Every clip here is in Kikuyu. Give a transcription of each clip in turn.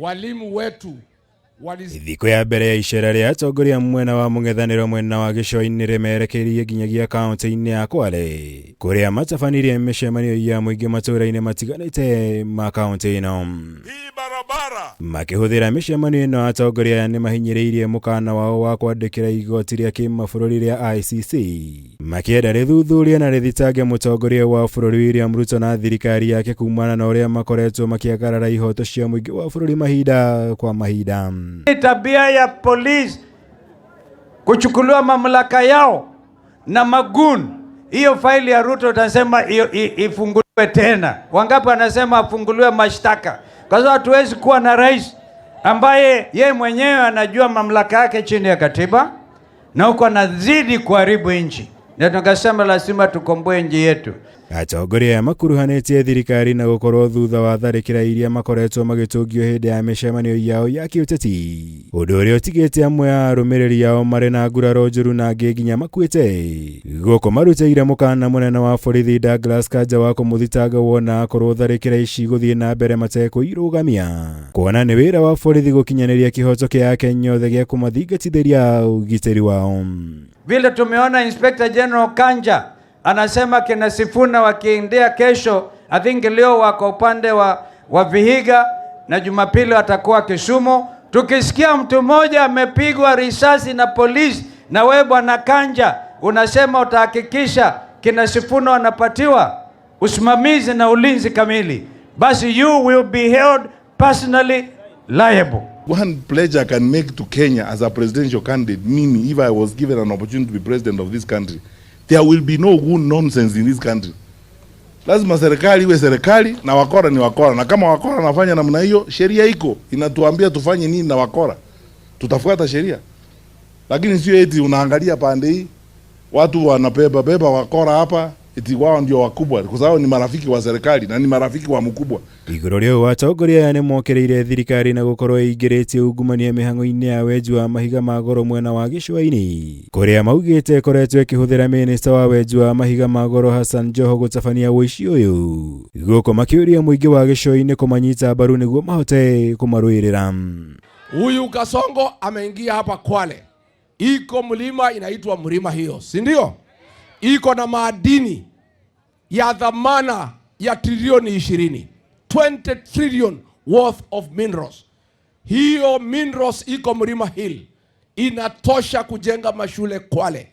Walimu wetu wali Thikũ ya mbere ya icera rĩa atongoria mwena wa mũng'ethanĩro mwena wa gĩcũa-inĩ rĩmerekeirie nginyagia kaunti-inĩ ya Kwale kũrĩa matabanirie mĩcemanio ya mũingĩ matũũra-inĩ matiganĩte ma kaunti ĩno. Hii barabara Makĩhũthĩra mĩcemanio ĩno, atongoria aya nĩmahinyĩrĩirie mũkana wao wa kwandĩkĩra igoti rĩa kĩmabũrũri rĩa ICC makĩenda rĩthuthurie na rĩthitange mũtongoria wa bũrũri William Ruto na thirikari yake kumana na ũrĩa makoretwo makĩagarara ihoto cia mũingĩ wa bũrũri mahinda kwa mahinda. Tabia ya polisi kuchukuliwa mamlaka yao na magun, hiyo faili ya Ruto utasema ifunguliwe tena. Wangapi wanasema afunguliwe mashtaka? Kwa sababu hatuwezi kuwa na rais ambaye ye mwenyewe anajua mamlaka yake chini ya katiba na huko anazidi kuharibu nchi, na tukasema lazima tukomboe nchi yetu. Atongoria aya makuruhanĩtie thirikari na gũkorwo thutha wa tharĩkĩra iria makoretwo magĩtũngio hĩndĩ ya mĩcemanio yao ya kĩũteti, ũndũ ũrĩa ũtigĩte amwe a arũmĩrĩri ao marĩ na nguraro njũru na angĩ nginya makuĩte. Gũkũ marutĩire mũkana mũnene wa borithi Douglas Kanja wa kũmũthitanga wona akorwo tharĩkĩra ici gũthiĩ na mbere matekũirũgamia, kuona nĩ wĩra wa borithi gũkinyanĩria kĩhoto kĩa Akenya othe gĩa kũmathingatithĩria ũgitĩri wao. Vile tumeona Inspector General Kanja anasema kina Sifuna wakiendea kesho, I think leo wako upande wa Vihiga na Jumapili watakuwa Kisumu. Tukisikia mtu mmoja amepigwa risasi na polisi, na wewe bwana Kanja unasema utahakikisha kina Sifuna wanapatiwa usimamizi na ulinzi kamili, basi you will be held personally liable. One pledge I can make to Kenya as a presidential candidate, mimi, if I was given an opportunity to be president of this country, there will be no good nonsense in this country. Lazima serikali iwe serikali na wakora ni wakora, na kama wakora wanafanya namna hiyo, sheria iko inatuambia tufanye nini na wakora, tutafuata sheria, lakini sio eti unaangalia pande hii watu wanabeba beba wakora hapa eti wao ndio wakubwa, kwa sababu ni marafiki wa serikali na ni marafiki wa mkubwa. Igũrũ rĩa ũũ, atongoria aya nĩmokĩrĩire thirikari na gũkorwo ĩingĩrĩtie ungumania mĩhang'o-inĩ ya wenji wa mahiga ma goro mwena wa gĩcũa-inĩ, kũrĩa maugĩte ĩkoretwo ĩkĩhũthĩra mĩnĩsta wa wenji wa mahiga ma goro Hassan Joho gũtabania ũici ũyũ, gũkũ makĩũria mũingĩ wa gĩcũa-inĩ kũmanyita mbaru nĩguo mahote kũmarũĩrĩra. Huyu Kasongo ameingia hapa Kwale, iko mlima inaitwa mlima hiyo, si ndio? Iko na madini ya dhamana ya trilioni 20, 20 trillion worth of minerals. Hiyo minerals iko Mlima Hill, inatosha kujenga mashule Kwale,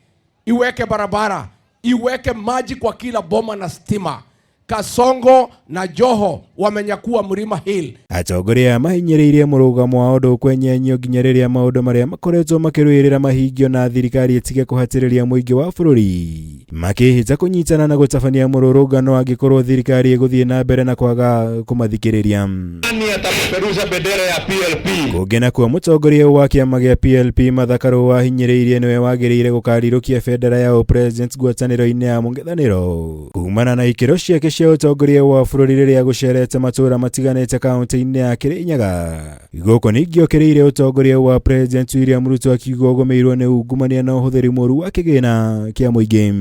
iweke barabara, iweke maji kwa kila boma na stima. Kasongo na Joho wamenyakua Mlima Hill. Atongoria aya mahinyĩrĩirie mũrũgamo wao ndũkwenyenyio nginya rĩrĩa maũndũ marĩa makoretwo makĩrũĩrĩra mahingio na thirikari ĩtige kũhatĩrĩria mũingĩ wa bũrũri, makĩhĩta kũnyitana na gũtabania mũrũrũngano angĩkorwo thirikari ĩgũthiĩ na mbere na kwaga kũmathikĩrĩria. Nani atapeperusha bendera ya PLP? Kũngĩ nakuo, mũtongoria wa kĩama gĩa PLP Martha Karua ahinyĩrĩirie nĩwe wagĩrĩire gũkarirũkia bendera ya ũpresident ngwatanĩro-inĩ ya mũng'ethanĩro kumana na ikĩro ciake cia ũtongoria wa bũrũri rĩrĩa gũcerete matũũra matiganĩte kaunti-inĩ ya Kĩrĩnyaga. Gũkũ ningĩ okĩrĩire ũtongoria wa President William Ruto akiuga ũgũmĩirwo nĩ ungumania na ũhũthĩri mũru wa kĩgĩna kĩa mũingĩ.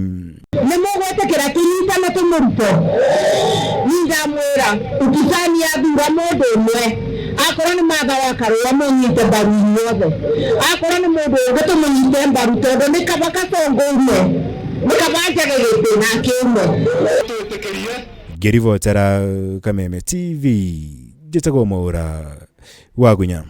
Nĩ mũgwĩtĩkĩra tũnyitane tũmũrute? Niĩ ndamwĩra ukisani athura mũndũ ũmwe, akorwo nĩ Martha wa Karũa, mũnyite mbaru inyuothe, akorwo nĩ mũndũ ũngĩ tũmũnyite mbaru, tondũ nĩ kaba Kasongo ume, nĩ kaba njage gĩtĩ nake ume. Ngĩribotera Kameme TV, njĩtagwo Mwaũra Wagunya.